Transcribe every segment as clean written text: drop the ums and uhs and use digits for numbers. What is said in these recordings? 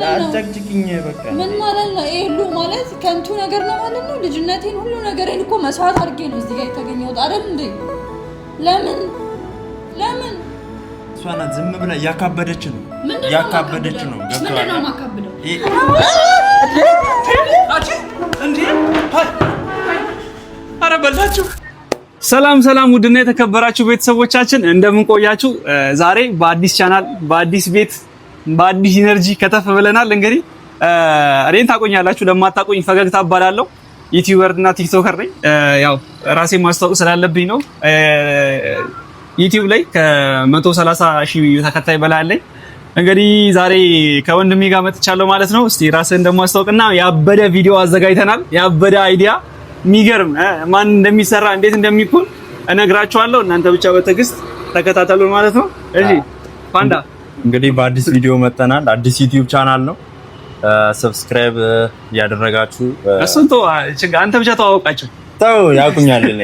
አጨቅጭቅኝ በቃ። ምን ማለት ነው? ይሄ ሁሉ ማለት ከንቱ ነገር ነው ማለት ነው። ልጅነቴን ሁሉ ነገሬን እኮ መስዋዕት አድርጌ ነው እዚህ ጋር የተገኘሁት አይደል እንዴ? ለምን ለምን እሷ ናት ዝም ብላ እያካበደች ነው፣ እያካበደች ነው። ምንድን ነው የማካብደው? ኧረ በላችሁ። ሰላም ሰላም፣ ውድና የተከበራችሁ ቤተሰቦቻችን እንደምን ቆያችሁ? ዛሬ በአዲስ ቻናል፣ በአዲስ ቤት፣ በአዲስ energy ከተፍ ብለናል። እንግዲህ እኔን ታቆኛላችሁ፣ ለማታቆኝ ፈገግታ እባላለሁ። YouTuber እና TikToker ነኝ። ያው ራሴን ማስታወቅ ስላለብኝ ነው። YouTube ላይ ከ130 ሺህ ተከታይ በላይ አለኝ። እንግዲህ ዛሬ ከወንድሜ ጋር መጥቻለሁ ማለት ነው። እስቲ ራስህን ደግሞ አስተዋውቅና ያበደ ቪዲዮ አዘጋጅተናል። ያበደ idea፣ የሚገርም፣ ማን እንደሚሰራ እንዴት እንደሚኩን እነግራችኋለሁ። እናንተ ብቻ በትዕግስት ተከታተሉን ማለት ነው። እሺ ፓንዳ። እንግዲህ በአዲስ ቪዲዮ መጥተናል። አዲስ YouTube channel ነው። Subscribe እያደረጋችሁ እሱን ተው፣ አንተ ብቻ ተዋወቃቸው። ተው፣ ያውቁኛል። እኔ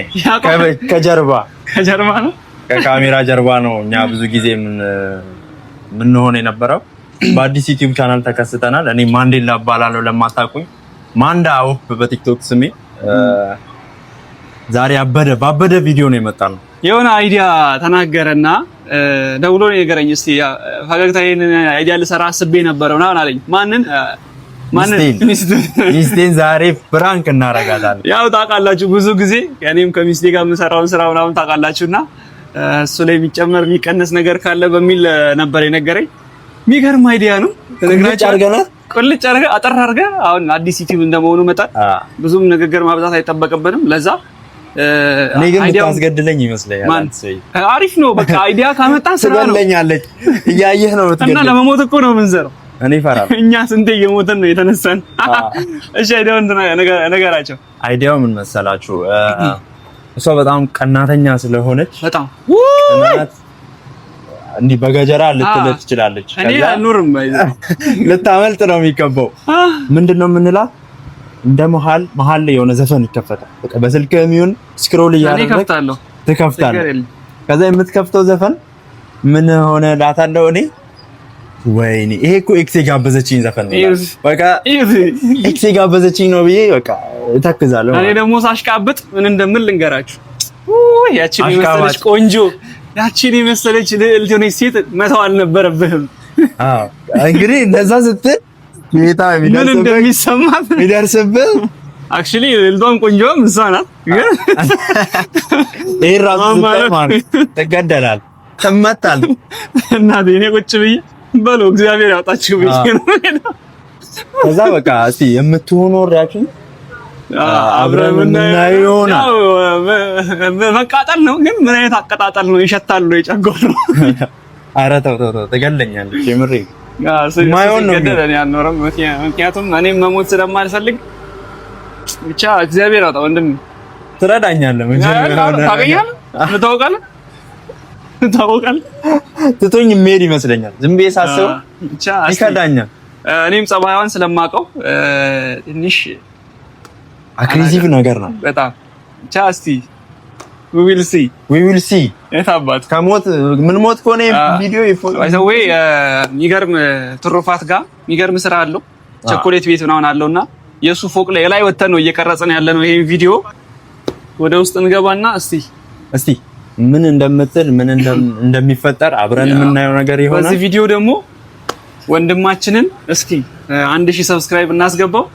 ከጀርባ ከጀርባ ነው፣ ከካሜራ ጀርባ ነው እኛ ብዙ ጊዜ የምንሆን የነበረው። በአዲስ YouTube channel ተከስተናል። እኔ ማንዴላ እባላለሁ። ለማታውቁኝ ማንዳ ኦፍ በ TikTok ስሜ። ዛሬ አበደ ባበደ ቪዲዮ ነው የመጣነው። የሆነ idea ተናገረና ደውሎ ነው የነገረኝ። እስቲ ፈገግታ ይሄንን idea ልሰራ አስቤ ነበር ምናምን አለኝ። ማንን ማንን? ሚስቴን ዛሬ prank እናረጋታለን። ያው ታውቃላችሁ፣ ብዙ ጊዜ እኔም ከሚስቴ ጋር የምሰራውን ስራ ምናምን ታውቃላችሁና እሱ ላይ የሚጨመር የሚቀነስ ነገር ካለ በሚል ነበር የነገረኝ። የሚገርም idea ነው። ቁልጭ አድርገናል። ቁልጭ አድርገህ፣ አጠር አድርገህ። አሁን አዲስ YouTube እንደመሆኑ መጠን ብዙም ንግግር ማብዛት አይጠበቅብንም። ለዛ እኔ ግን የምታስገድለኝ ይመስለኛል። አሪፍ ነው። በቃ idea ካመጣ ስራ ነው። ትገለኛለች። እያየህ ነው እና ለመሞት እኮ ነው የምንዘረው። እኔ እፈራለሁ። እኛ ስንቴ እየሞትን ነው የተነሳን። እሺ idea ውን ነገራቸው። Idea ው ምን መሰላችሁ? እሷ በጣም ቀናተኛ ስለሆነች በጣም ቅናት እንዲህ በገጀራ ልትልህ ትችላለች። እኔ አልኖርም፣ ልታመልጥ ነው የሚገባው። ምንድን ነው የምንላት? እንደ መሀል መሀል ላይ የሆነ ዘፈን ይከፈታል። በቃ በስልክህ የሚሆን scroll እያደረግህ ትከፍታለህ። ከዛ የምትከፍተው ዘፈን ምን ሆነ እላታለሁ እኔ፣ ወይኔ ይሄ እኮ ex የጋበዘችኝ ዘፈን ነው፣ በቃ ex የጋበዘችኝ ነው ብዬ በቃ እተክዛለሁ። እኔ ደግሞ ሳሽቃብጥ ምን እንደምል ልንገራችሁ። ያቺን የመሰለች ቆንጆ፣ ያቺን የመሰለች ልዕልት የሆነች ሴት መተው አልነበረብህም። አዎ እንግዲህ እንደዛ ስትል ጌታ ምን እንደሚሰማት የሚደርስብህ Actually ልዕልቷም ቆንጆም እሷ ናት። ግን ይሄ ራሱ ስትል ማለት ትገደላለህ፣ ትመታለህ። እናቴ እኔ ቁጭ ብዬ በሎ እግዚአብሔር ያውጣችሁ ብዬ ነው። ከዛ በቃ እስቲ የምትሆነው reaction አብረን የምናየው ይሆናል። መቃጠል ነው፣ ግን ምን አይነት አቀጣጠል ነው? ይሸታል ነው የጨጓራው ነው። ኧረ ተው ተው ተው፣ ትገለኛለች። የምሬ ማይሆን ነው። እኔ አልኖርም፣ ምክንያቱም እኔም መሞት ስለማልፈልግ። ብቻ እግዚአብሔር ያውጣ ወንድም። ትረዳኛለህ። ታገኛለህ፣ ትታወቃለህ፣ ትታወቃለህ። ትቶኝ የሚሄድ ይመስለኛል። ዝም ብዬ ሳስበው ብቻ ይከዳኛል። እኔም ጸባይዋን ስለማውቀው ትንሽ Aggressive ነገር ነው በጣም። ብቻ እስቲ we will see. We will see. የት አባት ከሞት ምን ሞት ከሆነ ቪዲዮ By the way የሚገርም ትሩፋት ጋር የሚገርም ስራ አለው። ቸኮሌት ቤት ምናምን አለውና የሱ ፎቅ ላይ ላይ ወተን ነው እየቀረጽን ያለ ነው ይሄን ቪዲዮ። ወደ ውስጥ እንገባና እስቲ እስቲ ምን እንደምትል፣ ምን እንደሚፈጠር አብረን የምናየው ነገር ይሆናል። በዚህ ቪዲዮ ደግሞ ወንድማችንን እስኪ 1,000 subscribe እናስገባው።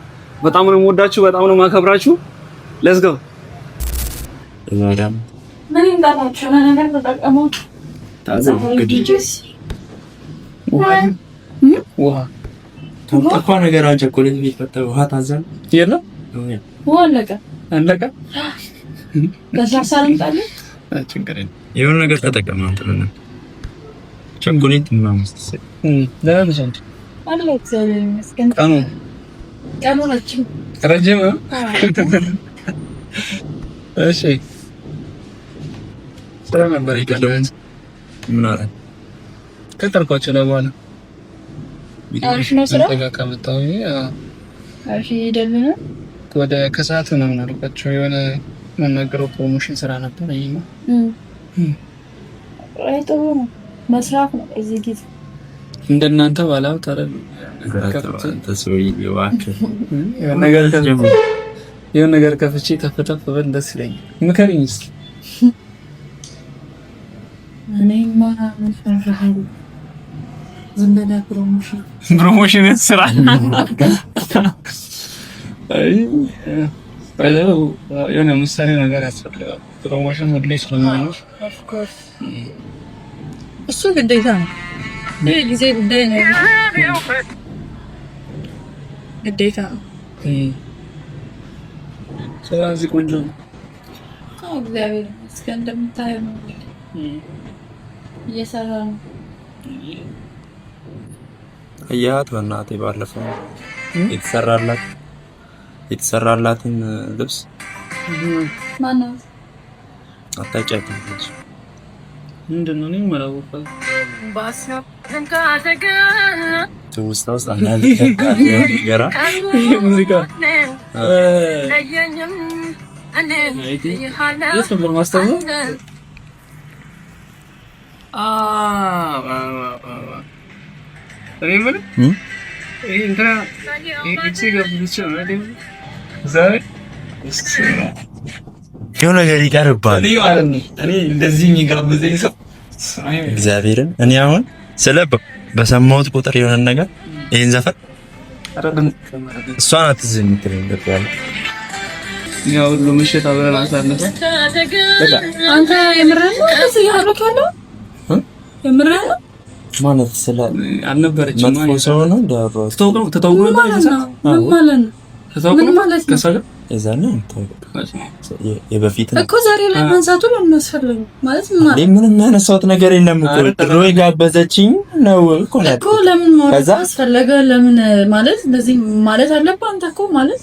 በጣም ነው የምወዳችሁ፣ በጣም ነው የማከብራችሁ። Let's go. ምን ይምጣላችሁ? የሆነ ነገር ተጠቀሙ። ውሃ ጠፋ ነገር ቸኮሌት ቤት ፈጠረ ውሃ ታዘን የለም። ውሃ አለቀ። አለቀ። ለስላሳ ልምጣልህ? ችግር የለም። የሆነ ነገር ተጠቀመ ቸኮሌት ምናምን። ደህና ነሽ አንቺ? አለ እግዚአብሔር ይመስገን። ቀኑ ቀኑ ረጅም። ረጅም። እሺ ስራ ነበር የቀደመው። ምን አለ? ቀጠርኳቸው ለበኋላ። አሪፍ ነው ስራ። ከመጣሁ አሪፍ እየሄደልህ ነው። ወደ ከሰዓት ምናምን አልኳቸው። የሆነ መናገረው promotion ስራ ነበር። አይ ጥሩ ነው መስራት ነው እዚህ ጊዜ። እንደናንተ ባለሀብት አይደለም። የሆነ ነገር ከፍቼ ተፍ ተፍ ብል ደስ ይለኛል። ምከሪኝ እስኪ። እኔማ ምን ፈራሁ? ዝም ብለህ promotion promotion ስራ። አይ የሆነ ምሳሌ ነገር ያስፈልጋል። Promotion ሁሌ ስለሚኖር Of course እሱ ግዴታ ነው። ይሄ ጊዜ ጉዳይ ነው፣ ግዴታ ነው። ስለዚህ ቆንጆ ነው። አዎ እግዚአብሔር ይመስገን እንደምታየው ነው። እንግዲህ እየሰራ ነው። አያት በእናቴ ባለፈው የተሰራላትን ልብስ። ማነው? አታውቂያትም? ምንድን ነው? እኔም አላወቅኩም። ትውስታ ውስጥ አንዳንድ ገራ ይሄ ሙዚቃ የት ነበር ማስታወሰው? እኔ የምልህ ይሄ እንትና ይሄ ጋብዝቼ ነው አይደል? ዛሬ የሆነ ነገር ይቀርባል። እኔ ማለት ነው እኔ እንደዚህ የሚጋብዘኝ ሰው እግዚአብሔርን እኔ አሁን ስለ በሰማሁት ቁጥር የሆነ ነገር ይሄን ዘፈን እሷ ናት ትዝ የምትለኝ። ገብቶሃል? ያው ሁሉ ምሽት አብረን አሳልፈን በቃ አንተ የምርህን ነው እንደዚህ እያደረክ ያለው? የምርህን ነው? ማለት ስለ አልነበረችም። መጥፎ ሰው ነው እንዳወራሁት ተታውቀው ተታውቀው ምን ነበር ማለት ነው? ምን ማለት ነው? ተታውቀው ምን ማለት ነው? ከእሷ ጋር የዛኔ የበፊት ነው እኮ ዛሬ ላይ ማንሳቱ ለምን አስፈለገ? ማለት ምን ማለት እንዴ? ምንም ያነሳሁት ነገር የለም እኮ ድሮ የጋበዘችኝ ነው እኮ ነው እኮ ለምን ማውራት ከዛ አስፈለገ? ለምን ማለት እንደዚህ ማለት አለብህ አንተ እኮ ማለት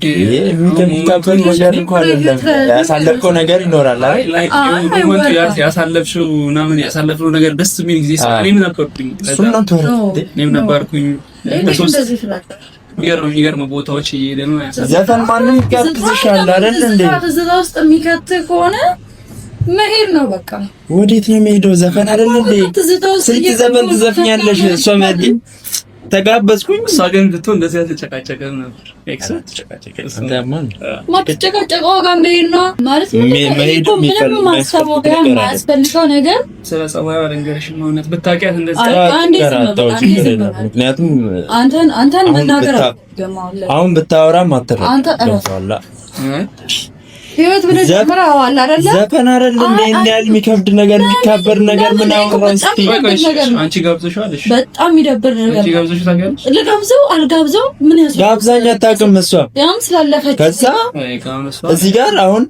የሚካበድ ነገር እኮ አይደለም። ያሳለፍከው ነገር ይኖራል አይደል? Like አይ፣ moment ኡ አይወራም። ያሳለፍሽው ምናምን ያሳለፍነው ነገር ደስ የሚል ጊዜ እኔም ነበርኩኝ። እሱን ነው ተወው እንዴ። እኔም ነበርኩኝ። እንዴት በሶስት እንደዚህ ትላለህ? የሚገርም የሚገርም ቦታዎች እየሄደ ነው ያሳለፍነው። ዘፈን ማንም ይጋብዝሻል አይደል እንዴ? ትዝታ ውስጥ የሚከት ከሆነ መሄድ ነው በቃ። ወዴት ነው የሚሄደው? ዘፈን አይደል እንዴ? ትዝታ ውስጥ ስንት ዘፈን ትዘፍኛለሽ? እሷ መዲ ተጋበዝኩኝ። እሷ ግን ብትሆን እንደዚህ አልተጨቃጨቀም ነበር። Ex ማትጨቃጨቀው ጋር መሄድ ነው ማለት ምንድን ነው? ይሄ እኮ ምንም ማሰበው ጋር የማያስፈልገው ነገር። ስለ ጸባይዋ ልንገርሽማ፣ እውነት ብታውቂያት እንደዚህ አይ፣ አንዴ ዝም በል፣ አንዴ ዝም በል። ምክንያቱም አንተን አሁን መናገር አልፈልግም አሁን ላይ። አሁን ብታወራም አትረዳም። አንተ እረፍ። ገብቶሃል? ህይወት ብለህ ጀምረኸዋል አይደለ? ዘፈን አይደል እንዴ? እንደ ያህል የሚከብድ ነገር የሚካበድ ነገር ምን አወራሁ እስቲ? አንቺ ጋብዘሽዋል? እሺ በጣም የሚደብር ነገር አንቺ ጋብዘሽው ታውቂያለሽ? ልጋብዘው አልጋብዘው ምን ያስ ጋብዛኝ አታውቅም እሷ። ያም ስላለፈች ከዛ አይ ካሁን እሷ እዚህ ጋር አሁን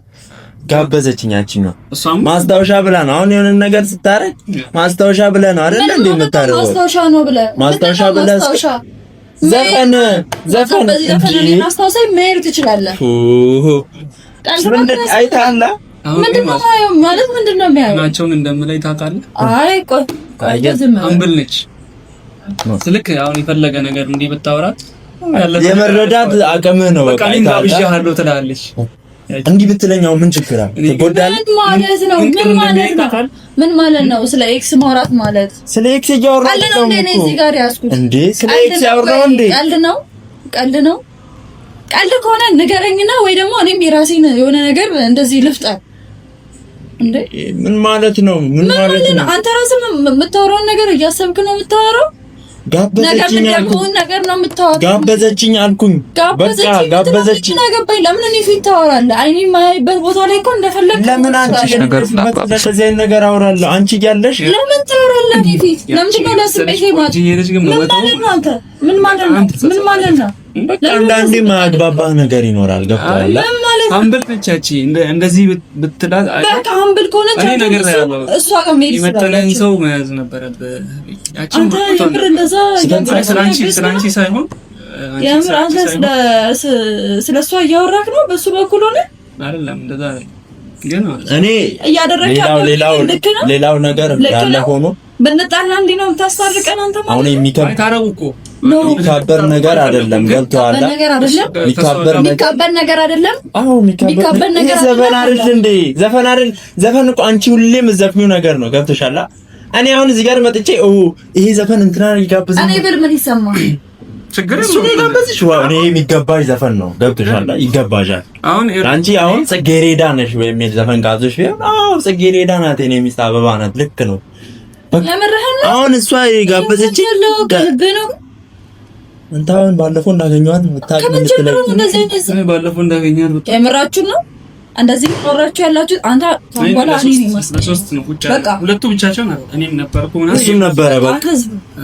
ጋበዘችኝ አንቺኛው እሷም ማስታወሻ ብላ ነው። አሁን የሆነ ነገር ስታረግ ማስታወሻ ብለህ ነው አይደል እንዴ የምታደርገው? ማስታወሻ ነው ብለህ ማስታወሻ ብለህ ማስታወሻ ዘፈን ዘፈን በዚህ ዘፈን እንጂ እኔን አስታውሳኝ መሄድ ትችላለህ። ኦሆ ምንድን አይተሃል? አሁን ምንድን ነው የማየው? ማለት ምንድን ነው የሚያየው? ናቸውን እንደምላይ ታውቃለህ? አይ ቆይ ቆይ ዝም በል። Humble ነች ስልክ አሁን የፈለገ ነገር እንዲህ ብታወራት የመረዳት አቅምህ ነው። በቃ በቃ እኔም አይተሃል? ጋብዤሃለሁ ትላለች። እንዲህ ብትለኝ አሁን ምን ችግር አለ? ትጎዳለህ? ምን ማለት ነው? ምን ማለት ነው? ምን ማለት ነው? ስለ ex ማውራት ማለት ስለ ex እያወራሁ ቀልድ ነው እንዴ? እኔ እዚህ ጋር ያዝኩት እንዴ ስለ ቀልድ ex ነው ያወራሁ ወይ? እንዴ? ቀልድ ነው? ቀልድ ነው? ቀልድ ከሆነ ንገረኝና ወይ ደግሞ እኔም የራሴን የሆነ ነገር እንደዚህ ልፍጠር እንዴ። ምን ማለት ነው? ምን ምን ማለት ማለት ነው? ነው? አንተ ራስህ የምታወራውን ነገር እያሰብክ ነው የምታወራው። ነገር ጋበዘችኝ አልኩኝ። የምትደግመውን ነገር ነው የምታወራው። ጋበዘችኝ አልኩኝ። በቃ ጋበዘችኝ ጋበዘችኝ። ምን አገባኝ? ለምን እኔ ፊት ታወራለህ? አይኔ የማያይበት ቦታ ላይ እኮ እንደፈለግህ ለምን አንቺ ነገር እንደዚህ አይነት ነገር አወራለሁ? አንቺ እያለሽ ለምን ታወራለህ? እኔ ፊት ለምንድን ነው ለስሜቴ ማለት ልጅ ግን ምን መተው ማለት ነው? አንተ ምን ማለት ነው? ምን ማለት ነው? አንዳንዴ ማያግባባህ ነገር ይኖራል። ገብቶሃል? ምን ማለት ነው? Humble ነች ያቺ። እንደዚህ ብትላት በቃ humble ከሆነች እኔ አንተ ነገር እሱ- ያለው እሷ ጋር መሄድ የመጠነን ትችላለች። ሰው መያዝ ነበረብህ። ያቺ አንተ የምር እንደዛ ስለ አንቺ ሳይሆን የምር አንተ ስለ እሷ እያወራክ ነው? በሱ በኩል ሆነ አይደለም እንደዛ አይደለም። ግን እኔ እያደረግክ ሌላው ያለው ሌላው ልክ ነው? ሌላው ነገር ልክ ያለ ነው? ሆኖ ብንጣላ እንዲህ ነው የምታስታርቀን አንተ ማለት አሁን ነው? የሚከብድ ታረቁ እኮ የሚካበር ነገር አይደለም። ገብቶሃል? ነገር አይደለም። የሚካበር ነገር የሚካበር ነገር አይደለም። አዎ የሚካበር የሚካበር ነገር ይሄ ዘፈን አይደለም። አይደል እንዴ? ዘፈን አይደል? ዘፈን እኮ አንቺ ሁሌ የምትዘፍኚው ነገር ነው። ገብቶሻል? እኔ አሁን እዚህ ጋር መጥቼ ይሄ ዘፈን እንትና ይጋብዘኝ እኔ ብል ምን ይሰማል? ችግር እሱ ነው የጋበዝሽ። wow እኔ የሚገባሽ ዘፈን ነው። ገብቶሻል? ይገባሻል። አሁን አንቺ አሁን ጽጌሬዳ ነሽ የሚል ዘፈን ጋብዘሽ ቢሆን አዎ ጽጌሬዳ ናት የኔ ሚስት አበባ ናት። ልክ ነው። አሁን እሷ የጋበዘችኝ ነው። አንተ አሁን ባለፈው እንዳገኘኋት ባለፈው እንዳገኘኋት የምራችሁ ነው እንደዚህ ኖራችሁ ያላችሁ አንተ ታንጎላ እኔ ነኝ ለሶስት ነው ቁጭ ሁለቱ ብቻቸውን እኔም ነበርኩ ምናምን እሱም ነበረ። በቃ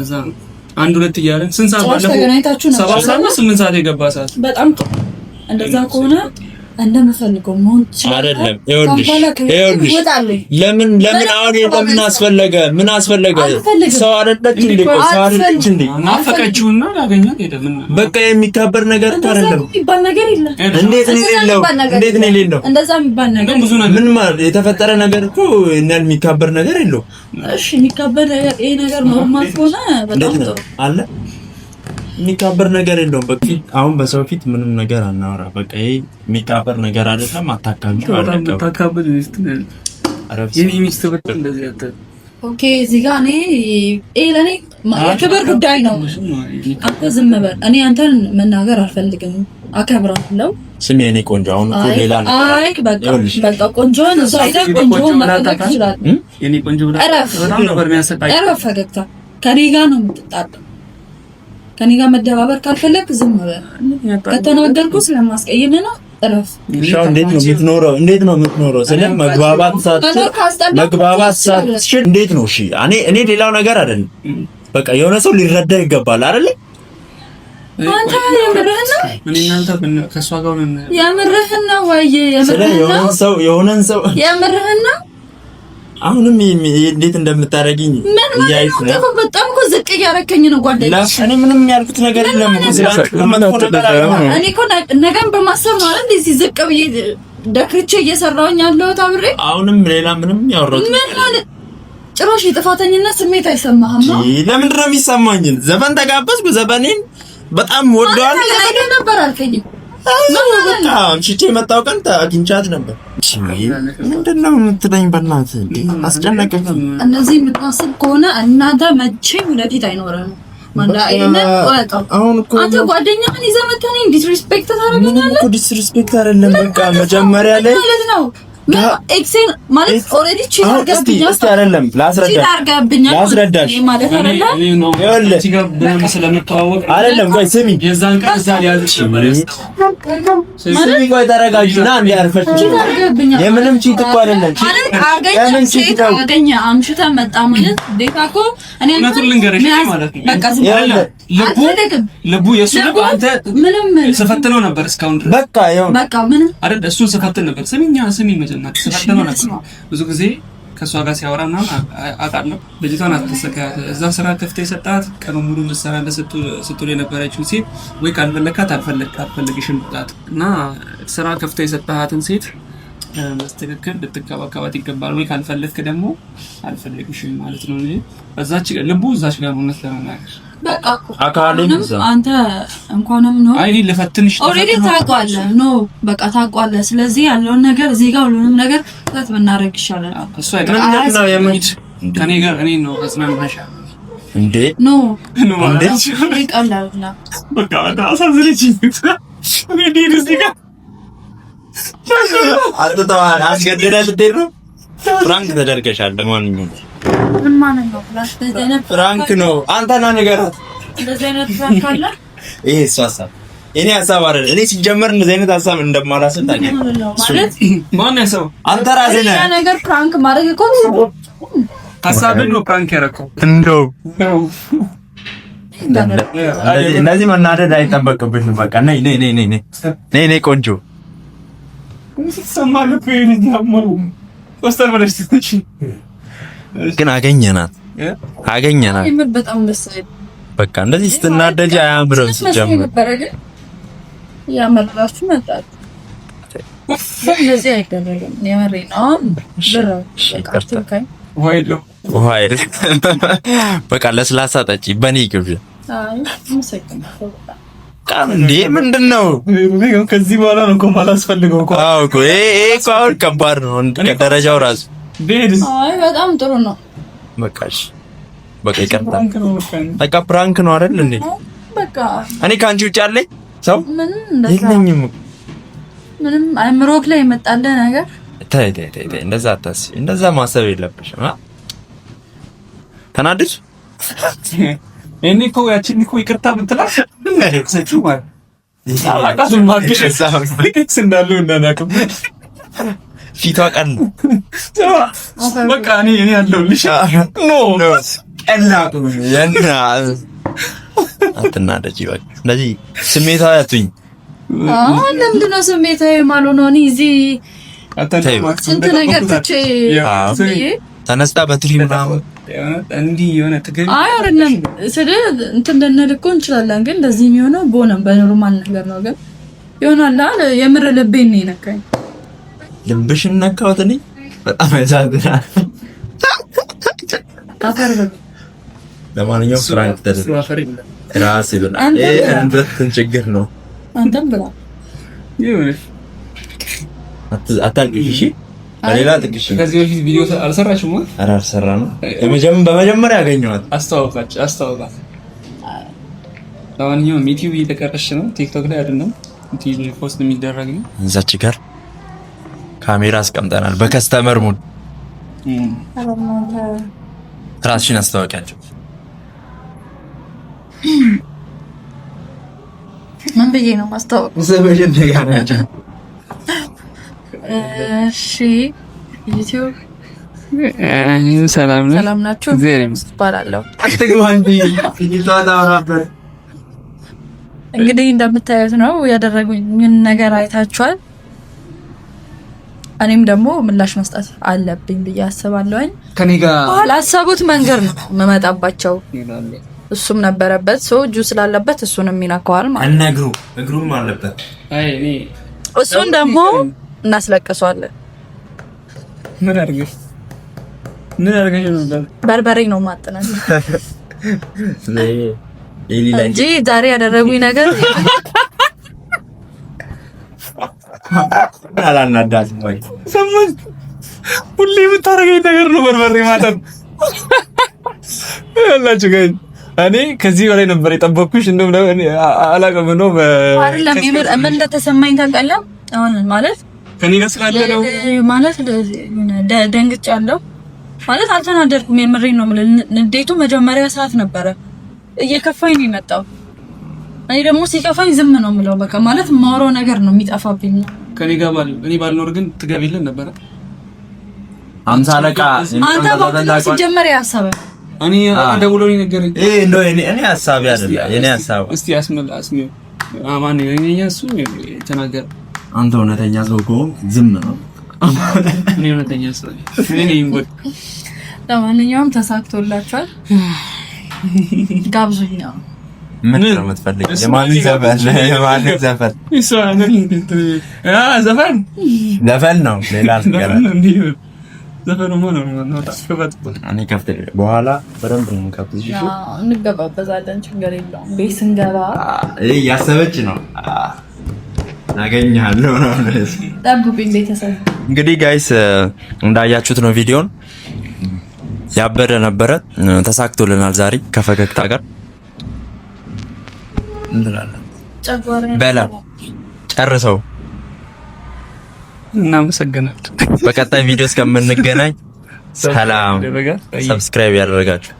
እዛ አንድ ሁለት እያለን ስንት ሰዓት ባለፈው 7 ሰዓት ነው 8 ሰዓት የገባ ሰዓት። በጣም ጥሩ። እንደዛ ከሆነ እንደምፈልገው መሆን አይደለም። ይኸውልሽ ይኸውልሽ ለምን ለምን አሁን ለምን አስፈለገ? ምን አስፈለገ? ሰው አይደለች እንዴ? ሰው አይደለች እንዴ? ናፈቀችውና ላገኛት ሄደ። ምን በቃ የሚካበር ነገር እኮ አይደለም የሚባል ነገር የለም። እንዴት ነው የሌለው? እንዴት ነው የሌለው? እንደዛ የሚባል ነገር ብዙ ነገር ምን ማለት የተፈጠረ ነገር እኮ እና የሚካበር ነገር የለውም። እሺ የሚካበር ነገር ይሄ ነገር normal ከሆነ በጣም ጥሩ አለ የሚካበር ነገር የለውም። በቃ አሁን በሰው ፊት ምንም ነገር አናወራ። በቃ ይሄ የሚካበር ነገር አይደለም። አታካብዱ። okay፣ እዚህ ጋር እኔ ይሄ ለእኔ የክብር ጉዳይ ነው። አንተ ዝም በል። እኔ አንተን መናገር አልፈልግም። አከብራለሁ። ስሚ የእኔ ቆንጆ፣ አሁን እኮ ሌላ ነገር አይ፣ በቃ በቃ ቆንጆን እዛ አይተህ ቆንጆን መፈለግ ትችላለህ። የእኔ ቆንጆ እረፍ፣ እረፍ። ፈገግታ ከእኔ ጋር ነው የምትጣጣው። ከኔ ጋር መደባበር ካልፈለግ ዝም በል። ከተናገርኩ ስለማስቀይም ነው። እረፍ። እሺ፣ እንዴት ነው የምትኖረው? እንዴት ነው የምትኖረው? ስለ መግባባት ሳትችል እንዴት ነው? እሺ፣ እኔ ሌላው ነገር አይደለም። በቃ የሆነ ሰው ሊረዳ ይገባል አይደል? አንተ የምርህን ነው? እኔ እናንተ ከእሷ ጋር የምርህን ነው ወይ? የምርህን ነው? የሆነን ሰው የምርህን ነው? አሁንም እንዴት እንደምታደርጊኝ እያየሁ ነው። በጣም እኮ ዝቅ እያደረከኝ ነው ጓደኛዬ። እኔ ምንም ያልኩት ነገር የለም። እኔ እኮ ነገን በማሰብ ነው አይደል እዚህ ዝቅ ብዬ ደክርቼ እየሰራሁኝ ያለሁት አብሬ። አሁንም ሌላ ምንም ያወራሁት ምን ማለት ጭራሽ የጥፋተኝነት ስሜት አይሰማህም? ለምንድን ነው የሚሰማኝ? ዘፈን ተጋበዝኩ፣ ዘፈኔን በጣም ወደዋለሁ ነበር አልከኝ። በቃ አምሽቼ የመጣው ቀን አግኝቻት ነበር። ምንድን ነው የምትለኝ? በእናትህ አስጨነቀኝ። እነዚህ የምታስብ ከሆነ እናንተ መቼም ወደፊት አይኖርም። አሁን እኮ አንተ ጓደኛህን ይዘህ መተህ እኔን disrespect ታደርገኛለህ። እኮ disrespect አይደለም። በቃ መጀመሪያ ላይ ማለት ነው ex ኤን ማለት already cheat አድርገብኛል። እስቲ አይደለም ላስረዳሽ ማለት አይደለም። አይደለም ቆይ ስሚ፣ የዛን ቀን እዛ ሊያዝሽ ነበር። ስሚ ቆይ ተረጋጊ እና እንደ አርፈሽ cheat አድርገብኛል። የምንም cheat እኮ አይደለም። አገኘ ሴት አገኘ አምሽተህ መጣ ማለት እንዴት እኮ እኔ እውነቱን ልንገርሽ ማለት ነው። በቃ ዝም ልቡ ልቡ የእሱ ልብ አንተ ምንም ስፈትነው ነበር እስካሁን ድረስ በቃ ይኸው በቃ ምንም አይደል? እሱን ስፈትን ነበር። ስሚኛ ስሚ መጀመሪያ ስፈትነው ነበር። ብዙ ጊዜ ከእሷ ጋር ሲያወራ ምናምን አውቃለሁ። ልጅቷን አትሰካያት። እዛ ስራ ከፍተ የሰጣት ቀኑ ሙሉ መሰራ ስትውል የነበረችውን ሴት ወይ ካልፈለካት አልፈለግሽም ብላት እና ስራ ከፍተ የሰጣሃትን ሴት መስተካከል ልትከባከባት ይገባል። ወይ ካልፈለግክ ደግሞ አልፈለግሽም ማለት ነው እንጂ እዛች ልቡ እዛች ጋር እውነት ለመናገር በቃ አንተ እንኳንም ነው አይ ልፈትንሽ already ታውቀዋለህ። no በቃ ታውቀዋለህ። ስለዚህ ያለውን ነገር እዚህ ጋር ሁሉንም ነገር cut ብናደርግ ይሻላል። እሱ አይደለም ከኔ ጋር እኔ ነው አጽናናሽ እንዴ no እንዴ ይቀላል። በቃ አሳዝነችኝ። እኔ እንዴ እዚህ ጋር አጥተዋል። አስገድደህ ልትሄድ ነው። prank ተደርገሻል። ለማንኛውም ምን ማለት ነው? prank ነው። አንተ ና ንገራት። እንደዚህ አይነት prank አለ? ይሄ እሱ ሀሳብ እኔ ሀሳብ አይደለም። እኔ ሲጀመር እንደዚህ አይነት ሀሳብ እንደማላስብ ታውቂያለሽ። ማለት ማን ያሰው? አንተ ራስህ ነህ። ነገር prank ማድረግ እኮ ሀሳብን ነው prank ያደረከው። እንደው እንደዚህ መናደድ አይጠበቅብሽም። በቃ ነይ ነይ ነይ ነይ ነይ ነይ ቆንጆ ግን አገኘናት አገኘናት። በጣም ደስ ይላል። በቃ እንደዚህ ስትናደጂ አያምርም። ሲጀምር ያመራችሁ መጣችሁ። እንደዚህ አይደረግም። የምሬን ነው። በቃ ለስላሳ ጠጪ በኔ ግብዣ። እንዴ ምንድን ነው ከዚህ በኋላ ነው እኮ የማላስፈልገው እኮ። አዎ እኮ ይሄ እኮ አሁን ከባድ ነው ከደረጃው ራሱ። አይ በጣም ጥሩ ነው። በቃ እሺ፣ በቃ ይቅርታ። በቃ prank ነው አይደል እንዴ? በቃ እኔ ከአንቺ ውጭ አለኝ ሰው የለኝም። ምንም አይምሮክ ላይ የመጣልህ ነገር ተይ ተይ ተይ፣ እንደዛ አታስቢ፣ እንደዛ ማሰብ የለብሽም። ተናደድሽ? እኔ እኮ ያቺን እኮ ይቅርታ ብትላት እንዳሉ እንዳናቅም ፊቷ ቀን በቃ እኔ እኔ ያለሁልሽ no አትናደጂ። በቃ እንደዚህ ስሜታዊ አትሁኝ። አሁን ለምንድን ነው ስሜታዊ የማልሆነው? እኔ እዚህ ስንት ነገር ትቼ ተነስታ በትሪ ምናምን እንዲህ የሆነ ትገቢ። አይ አይደለም ስለ እንትን ልንል እኮ እንችላለን፣ ግን እንደዚህ የሚሆነው በሆነ በ normal ነገር ነው። ግን ይሆናል የምር ልቤን ነው የነካኝ። ልብሽን ነካሁት እኔ በጣም ያሳዝናል። አፈር ለማንኛውም prank ተደረገ። ራስ ይብላ። ይሄ እንትን ችግር ነው። አንተም ብላ አታልቅሽ። እሺ በሌላ ጥቅሽ ከዚህ በፊት ቪዲዮ አልሰራሽም? ኧረ አልሰራንም። በመጀመሪያ ያገኘኋት አስተዋውቃች አስተዋውቃት። ለማንኛውም ዩቲዩብ እየተቀረሽ ነው፣ ቲክቶክ ላይ አይደለም post የሚደረግ ነው። እዛች ጋር ካሜራ አስቀምጠናል በ customer mood። ራስሽን አስተዋውቂያቸው። ምን ብዬ ነው ማስተዋወቅ? እሺ ዩቲዩብ ሰላም ነው። ሰላም ናችሁ? እባላለሁ። እንግዲህ እንደምታዩት ነው ያደረጉኝን ነገር አይታችኋል። እኔም ደግሞ ምላሽ መስጠት አለብኝ ብዬ አስባለሁኝ። ከኔ ጋር ባላሰቡት መንገድ ነው የምመጣባቸው። እሱም ነበረበት ሰው እጁ ስላለበት እሱንም ይነካዋል ማለት ነው። እግሩ እግሩም አለበት። እሱን ደግሞ እናስለቅሰዋለን። ምን አድርገሽ ምን አድርገሽ ነው? በርበሬ ነው ማጥናት እንጂ ዛሬ ያደረጉኝ ነገር አላናዳትም ወይ ሰማሽ? ሁሌ የምታደርገኝ ነገር ነው በርበሬ ማጠን ያላችሁ ጋር እኔ ከዚህ በላይ ነበር የጠበቅኩሽ። እንደውም አላውቅም ነው አይደለም ምን እንደተሰማኝ ታውቃለህ? አሁን ማለት ከኔ ጋር ስላለ ነው ማለት ደንግጫለሁ ማለት አልተናደድኩም። የምሬን ነው የምልህ። ንዴቱ መጀመሪያ ሰዓት ነበረ እየከፋኝ ነው የመጣው። እኔ ደግሞ ሲከፋኝ ዝም ነው የምለው። በቃ ማለት የማወራው ነገር ነው የሚጠፋብኝ። ከኔ ጋር እኔ ባልኖር ግን ትገቢልን ነበረ። አምሳ አለቃ አንተ ባትኖር ሲጀመር ያሰበ እኔ ደውሎ ነው የነገረኝ። ይሄ እንደው እኔ ሀሳብ አይደለም የኔ ሀሳብ። እስቲ አስመል አስሚ አማን የኛ እሱ የተናገረ አንተ እውነተኛ ሰው ከሆንክ ዝም ነው። እኔ እውነተኛ ሰው ነኝ። እኔ ነኝ። ለማንኛውም ተሳክቶላችኋል። ጋብዙኝ ነው። ምን ነው የምትፈልገው? የማንን ዘፈን? የማንን ዘፈን? ዘፈን ዘፈን ነው ሌላ ነገር እኔ ከፍት በኋላ በደንብ ነው የምከፍትሽ። እሺ እንገባበዛለን፣ ችግር የለውም። ቤት ስንገባ እያሰበች ነው አገኛለሁ ነው። ጠብቁኝ ቤተሰብ። እንግዲህ guys እንዳያችሁት ነው ቪዲዮን ያበደ ነበረ። ተሳክቶልናል ዛሬ ከፈገግታ ጋር እንላለን። በላ ጨርሰው። እናመሰግናለን። በቀጣይ ቪዲዮ እስከምንገናኝ ሰላም። subscribe ያደረጋችሁ